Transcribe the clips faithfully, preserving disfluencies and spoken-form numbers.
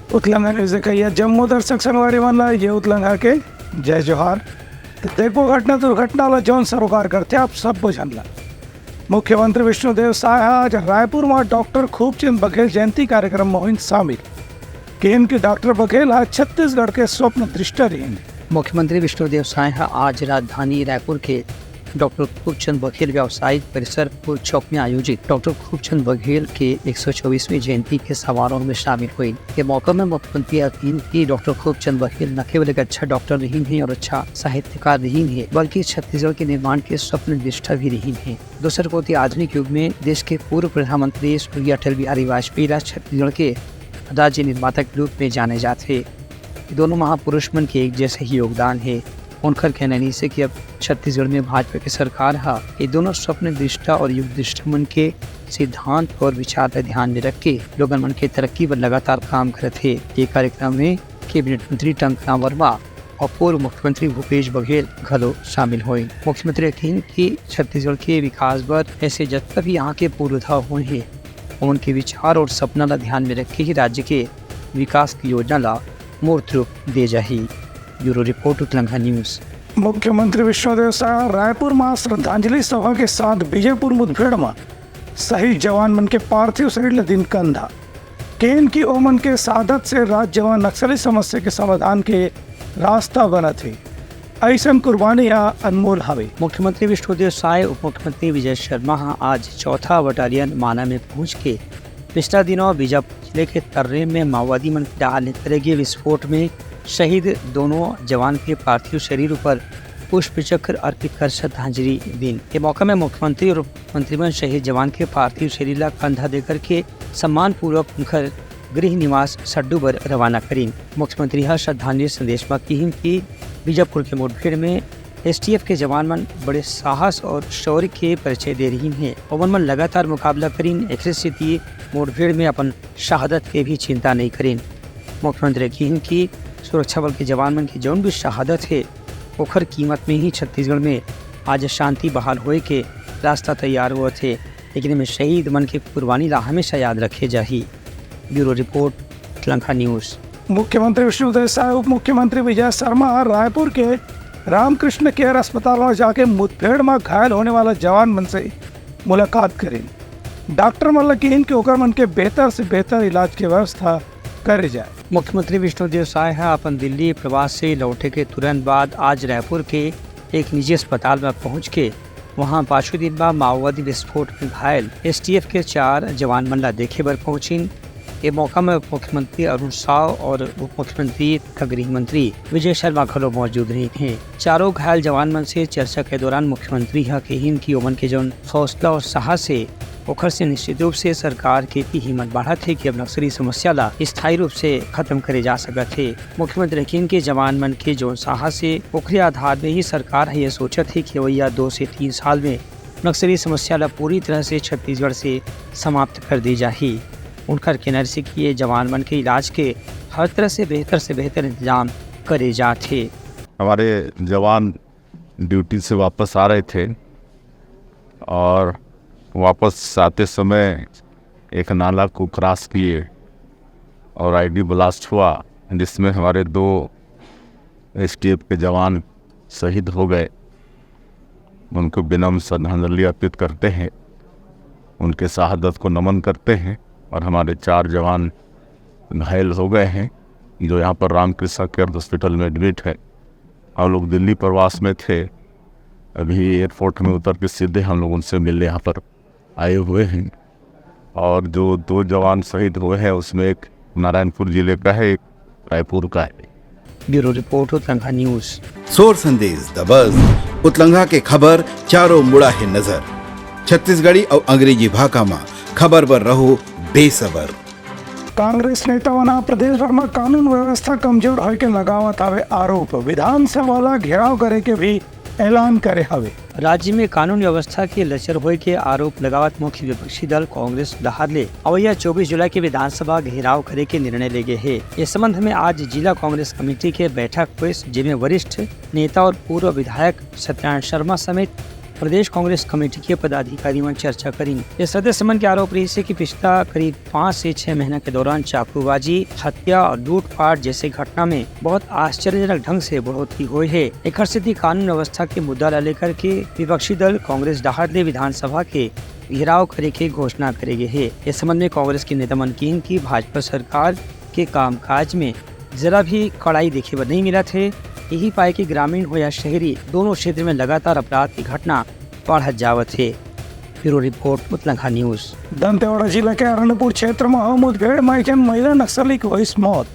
उतलंघा news देखइया जम्मो दर्शक संगवारी मन ला ये उतलंघा के जय जोहार। तो देखो घटना दुर्घटना ला जौन सरोकार करथे आप सबो झन ला। मुख्यमंत्री विष्णुदेव साय ह आज रायपुर म डॉक्टर खूबचंद बघेल जयंती कार्यक्रम म होइन शामिल। केन के डॉक्टर बघेल ह छत्तीसगढ़ के स्वप्न दृष्टा रहिन। मुख्यमंत्री विष्णुदेव साय ह आज राजधानी रायपुर के डॉक्टर खूबचंद बघेल व्यावसायिक परिसर पुर चौक में आयोजित डॉक्टर खूबचंद बघेल के एक सौ चौबीसवीं जयंती के समारोह में शामिल हुई। ये मौका में मुख्यमंत्री ह कहिन कि डॉक्टर खूबचंद बघेल न केवल एक अच्छा डॉक्टर रहिन हे और अच्छा साहित्यकार रहिन हे, बल्कि छत्तीसगढ़ के निर्माण के स्वप्न दृष्टा भी रहिन हे। दूसर कोति आधुनिक युग में देश के पूर्व प्रधानमंत्री स्वर्गीय अटल बिहारी वाजपेयी ला छत्तीसगढ़ के राज्य निर्माता के रूप में जाने जात हे। दोनों महापुरुष मन के एक जैसे ही योगदान हे। उनकर कहना रहिसे कि अब छत्तीसगढ़ में भाजपा के सरकार ह ये दोनों स्वप्न दृष्टा और युग दृष्टा मन के सिद्धांत और विचार ला ध्यान में रख के लोगन मन के तरक्की बर लगातार काम करत हे। ये कार्यक्रम में कैबिनेट मंत्री टंकराम वर्मा और पूर्व मुख्यमंत्री भूपेश बघेल घलो शामिल होइन। मुख्यमंत्री कहिन कि छत्तीसगढ़ के विकास बर ऐसे जतका भी यहाँ के पूर्वधा होए हे, उनके विचार और सपना ला ध्यान में रख के ही राज्य के विकास की योजना ला मूर्त रूप दे जाही। ब्यूरो रिपोर्ट, उतलंघा न्यूज। मुख्यमंत्री विष्णुदेव साय रायपुर म श्रद्धांजलि सभा के साथ विजयपुर मुठभेड़ म शहीद जवान मन के पार्थिव शरीर ल दिन कंधा। केन कि ओमन के शहादत से राज्य म नक्सली समस्या के समाधान के रास्ता बनत हे। अइसन कुर्बानी ह अनमोल हवे। मुख्यमंत्री विष्णुदेव साय, उप मुख्यमंत्री विजय शर्मा ह आज चौथा बटालियन माना में पहुंच के पिछला दिनों बीजापुर जिले के तर्रेम में माओवादी मन के डाहर ले करे गे विस्फोट में शहीद दोनों जवान के पार्थिव शरीर ऊपर पुष्प चक्र अर्पित कर श्रद्धांजलि दीन। ये मौका में मुख्यमंत्री और मंत्री मन शहीद जवान के पार्थिव शरीर ला कंधा देकर के सम्मान पूर्वक उनकर गृह निवास सड्डू बर रवाना करीन। मुख्यमंत्री ह श्रद्धांजलि संदेश म किहिन कि बीजापुर के मुठभेड़ में एसटीएफ के जवान मन बड़े साहस और शौर्य के परिचय दे रहिन हे। ओमन मन लगातार मुकाबला करीन, एकरे सेती मुठभेड़ में अपन शहादत के भी चिंता नइ करीन। मुख्यमंत्री किहिन कि सुरक्षा बल के जवान मन के जौन भी शहादत हे, ओखर कीमत में ही छत्तीसगढ़ में आज शांति बहाल होए के रास्ता तैयार होवत हे। लेकिन एमे शहीद मन के कुर्बानी ला हमेशा याद रखे जाही। Bureau report, Lanka news. मुख्यमंत्री विष्णुदेव साय, उप मुख्यमंत्री विजय शर्मा ह रायपुर के रामकृष्ण केयर अस्पताल म जाके मुठभेड़ म घायल होने वाला जवान मन से मुलाकात करीन। डॉक्टर मन ल किहिन कि ओकर मन के बेहतर से बेहतर इलाज के व्यवस्था करे जाए। मुख्यमंत्री विष्णुदेव साय ह अपन दिल्ली प्रवास से लौटे के तुरंत बाद आज रायपुर के एक निजी अस्पताल म पहुंच के वहां पाछू दिन म माओवादी विस्फोट में घायल एसटीएफ के चार जवान मन ला देखे बर पहुंचिन। ए मौका में मुख्यमंत्री अरुण साव और उप मुख्यमंत्री तथा गृह मंत्री विजय शर्मा घलो मौजूद रहिन हे। चारों घायल जवान मन से चर्चा के दौरान मुख्यमंत्री ह कहिन कि ओमन के जौन हौसला और साहस हे, ओखर से निश्चित रूप से सरकार के भी हिम्मत बढ़त हे कि अब नक्सली समस्या ला स्थायी रूप से खत्म करे जा सकत हे। मुख्यमंत्री कहिन कि जवान मन के जौन साहस हे, ओखरे आधार में ही सरकार ह ये सोचत हे कि अवइया दो से तीन साल में नक्सली समस्या ला पूरी तरह से छत्तीसगढ़ से समाप्त कर दी जाही। उनकर कहना रहिसे कि ये जवान मन के इलाज के हर तरह से बेहतर से बेहतर इंतजाम करे जात हे। हमारे जवान ड्यूटी से वापस आ रहे थे और वापस आते समय एक नाला को क्रॉस किए और आईडी ब्लास्ट हुआ, जिसमें हमारे दो एसटीएफ के जवान शहीद हो गए। उनको विनम्र श्रद्धांजलि अर्पित करते हैं, उनके शहादत को नमन करते हैं। और हमारे चार जवान घायल हो गए हैं, जो यहाँ पर रामकृष्ण केयर हॉस्पिटल में एडमिट है। हम लोग दिल्ली प्रवास में थे, अभी एयरपोर्ट में उतर के सीधे हम लोग उनसे मिलने यहाँ पर आए हुए हैं। और जो दो जवान शहीद हुए हैं, उसमें एक नारायणपुर जिले का है, एक रायपुर का है। ब्यूरो रिपोर्ट, उतलंघा न्यूज। सोर संदेश दबस, उतलंघा के खबर चारों मुड़ा हे नजर। छत्तीसगढ़ी अउ अंग्रेजी भाखा म खबर बर रहो बेसबर। कांग्रेस नेता मन ह प्रदेश भर म कानून व्यवस्था कमजोर होए के लगावत हवे आरोप, विधानसभा ला घेराव करे के भी ऐलान करे हवे। राज्य में कानून व्यवस्था के लचर होए के आरोप लगावत मुख्य विपक्षी दल कांग्रेस डहार ले अवइया चौबीस जुलाई के विधानसभा घेराव करे के निर्णय ले गे हे। इस संबंध में आज जिला कांग्रेस कमेटी के बैठक होइस, जेमे वरिष्ठ नेता और पूर्व विधायक सत्यनारायण शर्मा समेत प्रदेश कांग्रेस कमेटी के पदाधिकारी मन चर्चा करिन। ये सदस्य मन के आरोप रहिस हे कि पिछला करीब पाँच से छह महीना के दौरान चाकूबाजी, हत्या और लूटपाट जैसे घटना में बहुत आश्चर्यजनक ढंग से बढ़ोतरी होए हे। एकर सेती कानून व्यवस्था के मुद्दा ला लेकर के विपक्षी दल कांग्रेस डहार ले विधानसभा के घेराव करे के घोषणा करे गे हे। इस संबंध में कांग्रेस के नेता मन किहिन कि भाजपा सरकार के कामकाज में जरा भी कड़ाई देखे बर नहीं मिलत हे। यही पाए कि ग्रामीण हो या शहरी, दोनों क्षेत्र में लगातार अपराध की घटना बढ़त जावत हे। ब्यूरो रिपोर्ट, उतलंघा न्यूज। दंतेवाड़ा जिला के अरण्यपुर क्षेत्र म मुठभेड़ म एक झन महिला नक्सली के होइस मौत।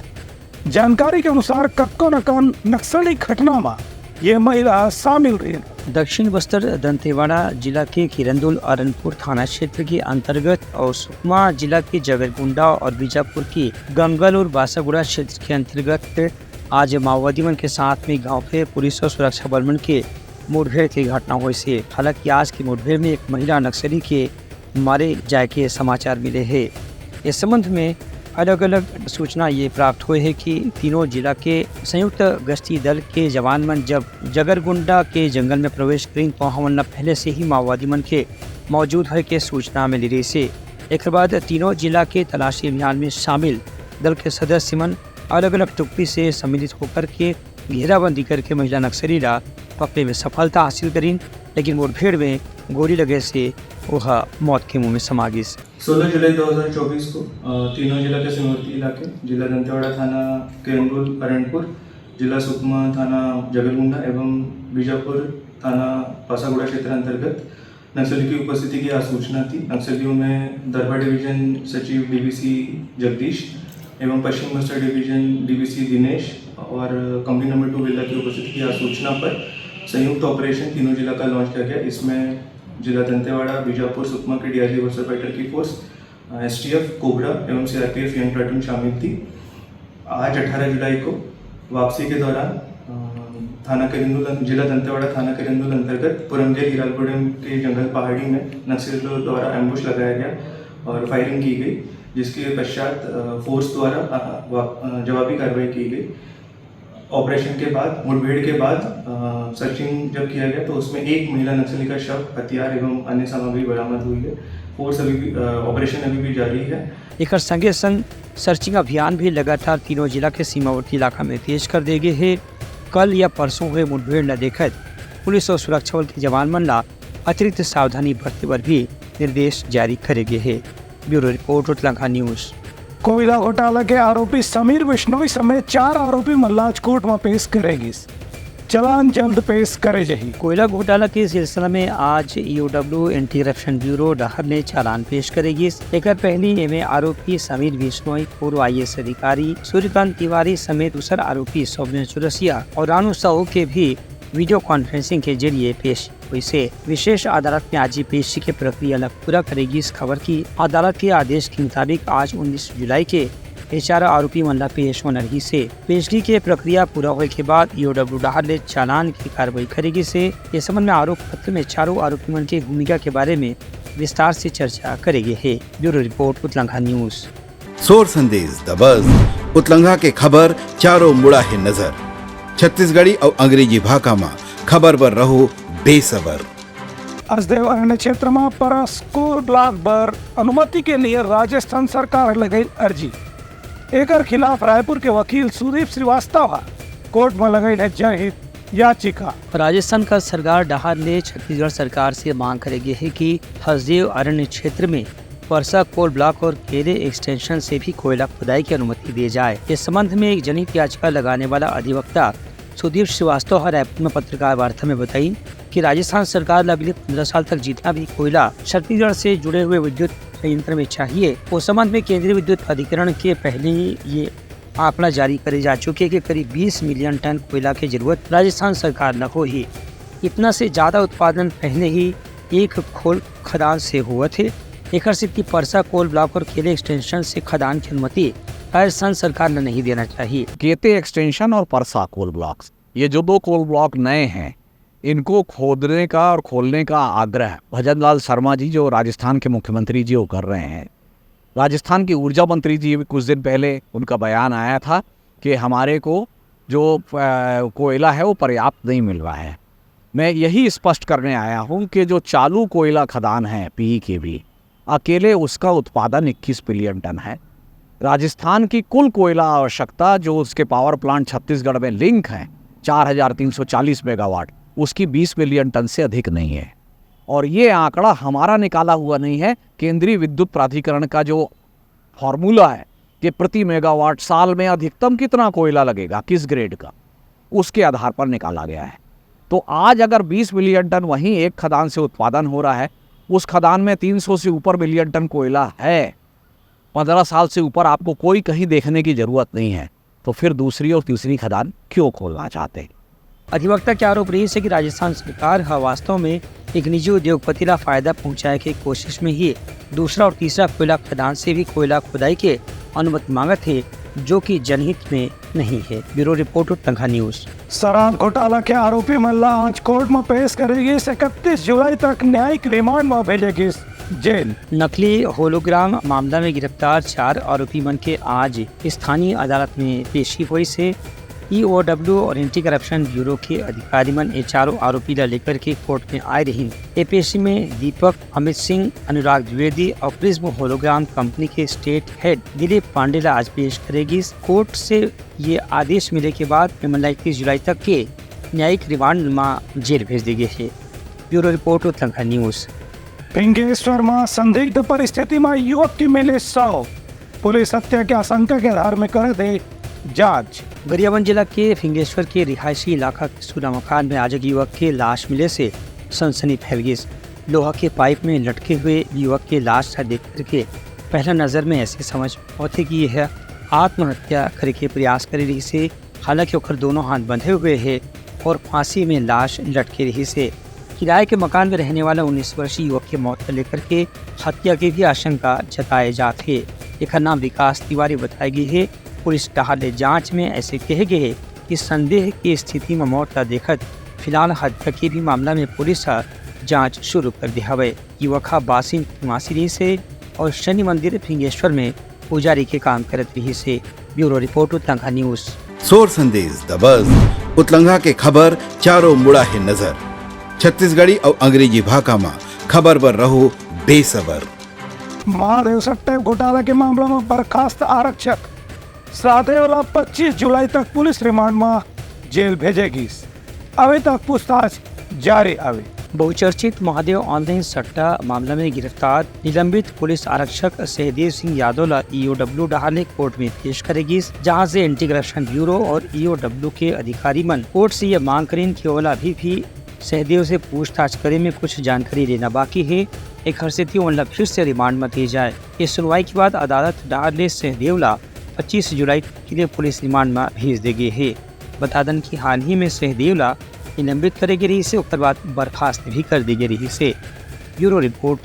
जानकारी के अनुसार, कतको न कन नक्सली घटना म ये महिला शामिल रहिन। दक्षिण बस्तर दंतेवाड़ा जिला के किरंदुल अरनपुर थाना क्षेत्र के अंतर्गत और सुकमा जिला के जगरगुंडा और बीजापुर के गंगल और बासागुड़ा क्षेत्र के अंतर्गत आज माओवादी मन के साथ में गांव के पुलिस और सुरक्षा बल मन के मुठभेड़ के घटना होइस हे। हालांकि आज की मुठभेड़ में एक महिला नक्सली के मारे जाए के समाचार मिले हे। इस संबंध में अलग-अलग सूचना ये प्राप्त होए हे कि तीनों जिला के संयुक्त गश्ती दल के जवान मन जब जगरगुंडा के जंगल में प्रवेश करिन, तो हमन ला पहले से ही माओवादी मन के मौजूद होए के सूचना मिली रहिस हे। एकर बाद तीनों जिला के तलाशी अभियान में शामिल दल के सदस्य मन अलग-अलग टुकड़ी से सम्मिलित होकर के घेराबंदी करके महिला नक्सली ला पकड़े में सफलता हासिल करिन, लेकिन मुठभेड़ में गोली लगे से ओह मौत के मुंह में समा गिस। सोलह जुलाई दो हज़ार चौबीस को, अ, तीनों जिला के सीमावर्ती इलाके, जिला दंतेवाड़ा थाना किरंदुल अरनपुर, जिला सुकमा थाना जगरगुंडा एवं बीजापुर थाना पासागुड़ा क्षेत्र अंतर्गत नक्सली की उपस्थिति की आसूचना थी। नक्सलियों में दरबा डिवीजन सचिव डीवीसी जगदीश एवं पश्चिम बस्तर डिवीजन डीवीसी दिनेश और कंपनी नंबर टू विला की उपस्थिति की आसूचना पर संयुक्त ऑपरेशन तीनों जिला का लॉन्च किया गया। इसमें जिला दंतेवाड़ा, बीजापुर, सुकमा के डीआरजी वर्सर फाइटर की फोर्स, एसटीएफ, कोबरा एवं सीआरपीएफ यंग प्लाटून शामिल थी। आज अठारह जुलाई को वापसी के दौरान, अ, थाना किरंदुल, जिला दंतेवाड़ा थाना किरंदुल अंतर्गत पुरंगेल हिरालगुड़म के जंगल पहाड़ी में नक्सलियों द्वारा एम्बुश लगाया गया और फायरिंग की गई, जिसके पश्चात, अ, फोर्स द्वारा, अ, वा-, अ, जवाबी कार्रवाई की गई। ऑपरेशन के बाद, मुठभेड़ के बाद, अ, सर्चिंग जब किया गया, तो उसमें एक महिला नक्सली का शव, हथियार एवं अन्य सामग्री बरामद हुई है। फोर्स अभी भी, अ, ऑपरेशन अभी भी जारी है। एकर संगे संग सर्चिंग अभियान भी लगातार तीनों जिला के सीमावर्ती इलाका में तेज कर दे गे हे। कल या परसों हुए मुठभेड़ ल देखत पुलिस और सुरक्षा बल के जवान मन ला अतिरिक्त सावधानी बरते बर भी निर्देश जारी करे गे हे। ब्यूरो रिपोर्ट, उतलंघा न्यूज। कोयला घोटाला के आरोपी समीर बिश्नोई समेत चार आरोपी मन ला आज कोर्ट म पेश करे गिस। चालान जल्द पेश करे जाही। कोयला घोटाला के सिलसिला में आज ईओडब्ल्यू एंटी करप्शन ब्यूरो डहार ले चालान पेश करे गिस। एकर पहली एमे आरोपी समीर बिश्नोई, पूर्व आईएएस अधिकारी सूर्यकांत तिवारी समेत दूसर आरोपी सौम्य चौरसिया और रानू साहू के भी वीडियो कॉन्फ्रेंसिंग के जरिए पेश होइस हे। विशेष अदालत में आज ये पेशी के प्रक्रिया ला पूरा करे गिस, काबर कि अदालत के आदेश के मुताबिक आज उन्नीस जुलाई के ये चारों आरोपी मन ला पेश होना रहिस हे। पेशगी के प्रक्रिया पूरा होए के बाद ईओडब्ल्यू डहार ले चालान की कार्रवाई करे गिस हे। ये संबंध में आरोप पत्र में चारों आरोपी मन के भूमिका के बारे में विस्तार से चर्चा करे गे हे। ब्यूरो रिपोर्ट, उतलंघा न्यूज। सोर संदेश दबस, उतलंघा के खबर चारों मुड़ा हे नजर। छत्तीसगढ़ी अउ अंग्रेजी भाखा म खबर बर रहो बेसबर। हसदेव अरण्य क्षेत्र म परस कोल ब्लॉक बर अनुमति के लिए राजस्थान सरकार लगाइन अर्जी। एकर खिलाफ रायपुर के वकील सुदीप श्रीवास्तव ह कोर्ट म लगाइन हे जनहित याचिका। राजस्थान का सरकार डहार ले छत्तीसगढ़ सरकार से मांग करे गे हे कि हसदेव अरण्य क्षेत्र में परसा कोल ब्लॉक और केले एक्सटेंशन से भी कोयला खुदाई की अनुमति दिए जाए। इस संबंध में एक जनहित याचिका लगाने वाला अधिवक्ता सुदीप श्रीवास्तव ह रायपुर में पत्रकार वार्ता में बताइन कि राजस्थान सरकार ला अगले पन्द्रह साल तक जितना भी कोयला छत्तीसगढ़ से जुड़े हुए विद्युत संयंत्र में चाहिए, उस संबंध में केंद्रीय विद्युत प्राधिकरण के पहले ही ये आंकड़ा जारी करे जा चुके कि करीब बीस मिलियन टन कोयला के जरूरत राजस्थान सरकार ला होही। इतना से ज्यादा उत्पादन पहले ही एक कोल खदान से होवत हे। एकर सेती परसा कोल ब्लॉक और केले एक्सटेंशन से खदान की अनुमति राजस्थान सरकार ला नहीं देना चाहिए। केले एक्सटेंशन और परसा कोल ब्लॉक्स, ये जो दो कोल ब्लॉक नए हैं, इनको खोदने का और खोलने का आग्रह भजन लाल शर्मा जी, जो राजस्थान के मुख्यमंत्री जी, वो कर रहे हैं। राजस्थान के ऊर्जा मंत्री जी, भी कुछ दिन पहले उनका बयान आया था कि हमारे को जो, अ, कोयला है, वो पर्याप्त नहीं मिल रहा है। मैं यही स्पष्ट करने आया हूं कि जो चालू कोयला खदान है पीई के भी, अकेले उसका उत्पादन इक्कीस बिलियन टन है। राजस्थान की कुल कोयला आवश्यकता, जो उसके पावर प्लांट छत्तीसगढ़ में लिंक हैं, चार हज़ार तीन सौ चालीस मेगावाट, उसकी बीस बिलियन टन से अधिक नहीं है। और ये आंकड़ा हमारा निकाला हुआ नहीं है, केंद्रीय विद्युत प्राधिकरण का जो फॉर्मूला है कि प्रति मेगावाट साल में अधिकतम कितना कोयला लगेगा, किस ग्रेड का, उसके आधार पर निकाला गया है। तो आज अगर बीस बिलियन टन वहीं एक खदान से उत्पादन हो रहा है, उस खदान में तीन सौ से ऊपर बिलियन टन कोयला है, पन्द्रह साल से ऊपर आपको कोई कहीं देखने की जरूरत नहीं है, तो फिर दूसरी और तीसरी खदान क्यों खोलना चाहते हैं? अधिवक्ता के आरोप रहिस हे कि राजस्थान सरकार ह वास्तव में एक निजी उद्योगपति ला फायदा पहुंचाए के कोशिश में ही दूसरा और तीसरा कोयला खदान से भी कोयला खुदाई के अनुमति मांगत हे, जो कि जनहित में नहीं है। ब्यूरो रिपोर्ट, उत्तंखा न्यूज। शराब घोटाला के आरोपी मन ला आज कोर्ट में पेश करे गिस, इकतीस जुलाई तक न्यायिक रिमांड में भेजे गिस जेल। नकली होलोग्राम मामला में गिरफ्तार चार आरोपी मन के आज स्थानीय अदालत में पेशी होइस हे। ईओडब्ल्यू और एंटी करप्शन ब्यूरो के अधिकारी मन ये चारों आरोपी ला लेकर के कोर्ट में आए रहिन। ये पेशी में दीपक, अमित सिंह, अनुराग द्विवेदी और प्रिज्म होलोग्राम कंपनी के स्टेट हेड दिलीप पांडे ला आज पेश करे गिस। कोर्ट से ये आदेश मिले के बाद एमन ला इकतीस जुलाई तक के न्यायिक रिमांड मा जेल भेज दे गे हे। ब्यूरो रिपोर्ट, उत्तंखा न्यूज। फिंगेश्वर मा संदिग्ध परिस्थिति मा युवक के मिले शव, पुलिस हत्या के आशंका के आधार में करत हे जांच। गरियाबंद जिला के फिंगेश्वर के रिहायशी इलाका के सूना मकान में आज एक युवक के लाश मिले से सनसनी फैल गिस। लोहा के पाइप में लटके हुए युवक के लाश ला देख करके पहला नजर में ऐसे समझ होथे कि यह आत्महत्या करे के प्रयास करे रहिस हे। हालांकि ओकर दोनों हाथ बंधे हुए हे और फांसी में लाश लटके रहिस हे। किराए के मकान में रहने वाला उन्नीस वर्षीय युवक के मौत को लेकर के हत्या की भी आशंका जताए जात हे। एकर नाम विकास तिवारी बताए गे हे। पुलिस डहार ले जांच में ऐसे कहे गे हे कि संदेह की स्थिति में मौत ला देखत फिलहाल हत्या के भी मामला में पुलिस ह जांच शुरू कर दे हवय। युवक ह बासिंद निवासी रहिस हे और शनि मंदिर फिंगेश्वर में पुजारी के काम करत रहिस हे। ब्यूरो रिपोर्ट, उत्तंखा न्यूज। सोर संदेश दबस, उतलंघा के खबर चारों मुड़ा हे नजर। छत्तीसगढ़ी अउ अंग्रेजी भाखा म खबर बर रहो बेसबर। महादेव सट्टा घोटाला के मामला में बर्खास्त आरक्षक साथे वाला पच्चीस जुलाई तक पुलिस रिमांड में जेल भेजे गिस। अभी तक पूछताछ जारी अवे। बहुचर्चित महादेव ऑनलाइन सट्टा मामला में गिरफ्तार निलंबित पुलिस आरक्षक सहदेव सिंह यादव ला ईओडब्ल्यू डहार ले कोर्ट में पेश करे गिस, जहां से एंटी करप्शन ब्यूरो और ईओडब्ल्यू के अधिकारी मन कोर्ट से यह मांग करिन कि ओला अभी भी सहदेव से पूछताछ करे में कुछ जानकारी लेना बाकी हे। एखर सेती ओन ला फिर से रिमांड में दिए जाए। ये सुनवाई के बाद अदालत डहार ले सहदेव ला पच्चीस जुलाई के लिए पुलिस रिमांड में भेज दे गे हे। बता दन कि हाल ही में सहदेव ला निलंबित करे गे रहिस हे, ओकर बाद बर्खास्त भी कर दे गे रहिस हे। ब्यूरो रिपोर्ट,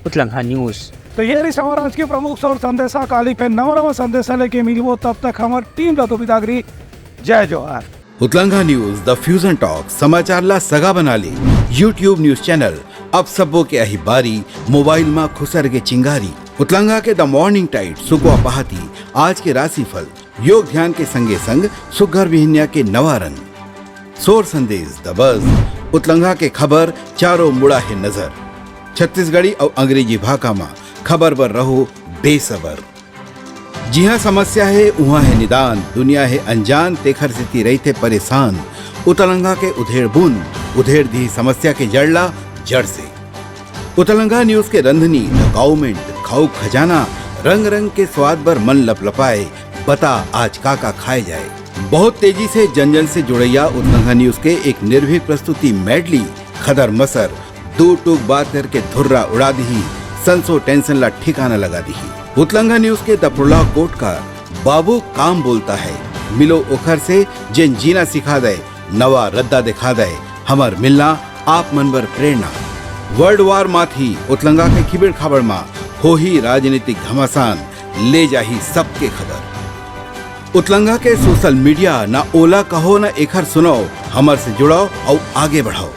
उतलंघा न्यूज। तो ये रहिस हमर आज के प्रमुख सोर संदेशा। काली फिर नवा नवा संदेशा लेके मिलबो, तब तक हमर टीम ला तो बिदा करी। जय जोहार। उतलंघा न्यूज, द फ्यूजन टॉक, समाचार ला सगा बना ले। YouTube न्यूज चैनल, अब सबो के अही बारी, मोबाइल मा खुसर के चिंगारी। उतलंघा के द मॉर्निंग टाइड, सुकवा पहाती, आज के राशिफल, योग ध्यान के संगे संग सुग्घर बिहनिया के नवा रंग। सोर संदेश दबस, उतलंघा के खबर चारों मुड़ा हे नजर। छत्तीसगढ़ी अउ अंग्रेजी भाखा मा खबर बर रहो बेसबर। जिहां समस्या हे, उहां हे निदान, दुनिया हे अनजान, तेखर सेती रहिथे परेशान। उतलंघा के उधेड़ बुन, उधेड़ दिही समस्या के जड़ ला जड़ से। उतलंघा न्यूज के रंधनी, द गाउमेंट, खाऊ खजाना, रंग रंग के स्वाद बर मन लपलपाए, बता आज का का खाए जाए। बहुत तेजी से जन जन से जुड़ैया उतलंघा न्यूज के एक निर्भीक प्रस्तुति मेडली, खदर मसर, दू टूक बात करके धुर्रा उड़ा दिही, संसो टेंशन ला ठिकाना लगा दिही। उतलंघा न्यूज के दपरुला कोट का बाबू काम बोलता है, मिलो ओखर से जेन जीना सिखा दे, नवा रद्दा दिखा दे, हमर मिलना आप मन बर प्रेरणा। वर्ल्ड वार माथी उतलंगा के खिबेड़ खाबड़ मा होही राजनीतिक घमासान, ले जाही सबके खबर। उतलंगा के सोशल मीडिया ना ओला कहो ना एखर सुनाओ, हमर से जुड़ाओ अउ आगे बढ़ाओ।